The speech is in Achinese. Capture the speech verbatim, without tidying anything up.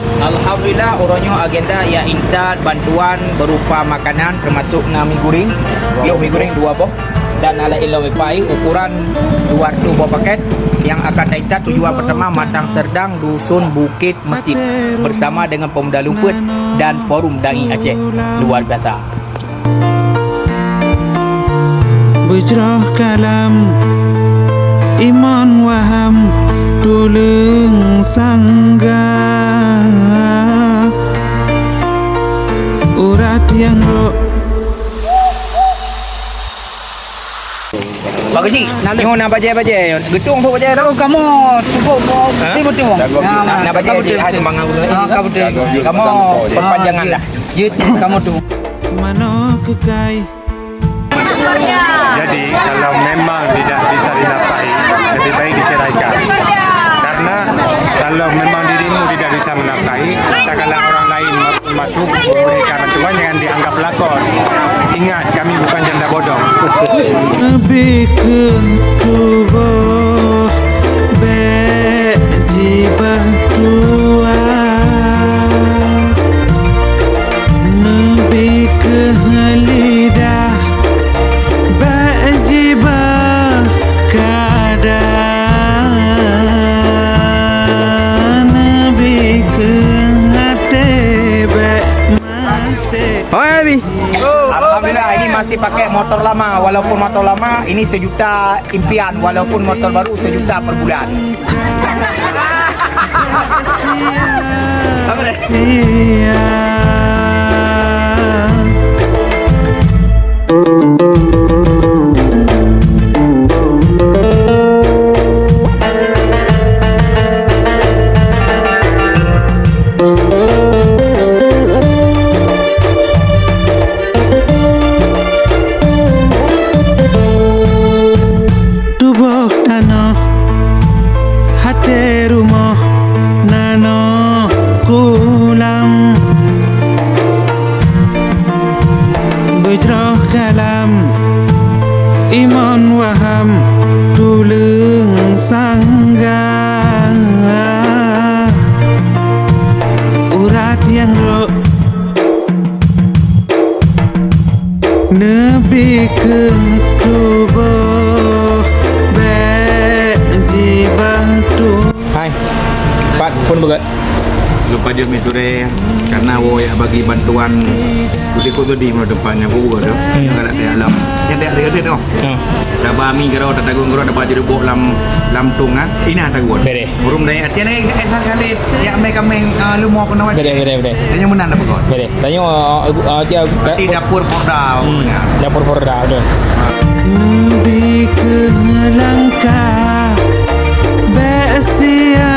Alhamdulillah, uroe nyoe agenda ya intat bantuan berupa makanan, termasuk na mi goreng, yoh mi goreng dua boh, dan alat ilong ipai ukuran dua ratus boh paket yang akan taintat tujuan pertama Matang Serdang, Dusun Bukit Mesjid, bersama dengan Pemuda Lumpet dan Forum Dai Aceh. Luar biasa. Beujroh kalam, imon waham, tuleueng sangga. Urat nyang rok. Pak Keuchik, nyoe na bajèe-bajèe. Geutueng bak bajèe tu. Oh, kamoe tupok, ha? Timu tueng. Na, na bajèe kamoe di tueng. Hai, mangang. Ah, kamoe tueng. Kamoe perpanjangan lah. Jeuet kamoe tueng. Manoe keukai. Jadi, kalau memang tidak bisa dinafkahi, lebih baik diceraikan. Karena kalau memang dirimu tidak bisa menafkahi, katakanlah orang lain ma-, masuk memberikan bantuan, jangan dianggap pelakor. Ingat, kami bukan janda bodong. Lebih ke tuboh, bèk jibantuan. Neubi kheueh lidah, bèk jiba kada. Neubi kheueh até, bèk maté. Alhamdulillah, ini masih pakai motor lama. Walaupun motor lama, ini sejuta impian. Walaupun motor baru, sejuta per bulan. Tuboh tanoh, até rumoh, nanoh kulam. Beujroh kalam, imon waham, tuleueng sangga. Urat nyang rok, neubi kheueh tuboh, bèk jibantuan. Hai, pat phôn beugèt. Lupa jeuet miseue, karena woe jak bagi bantuan. Kudéh-kudéh di mana tempatnya gua tu. Hmm. Yang ada di alam. Yang ada di tu. Hmm. Taba mi garo, tatagun garo, taba jerubuk lam, lam tung kan. Ina tagun. Bere. Burung daya, tiada lagi, eh, sekali. Ya, mai kameng, ah, lu mau kena wajib. Bere, bere, bere. Tanya menang dah bagus. Bere. Tanya, ah, ah, dia, berarti dapur Porda, hmm, pokoknya. Dapur Porda, betul. Neubi kheueh langkah, bèk sia-sia.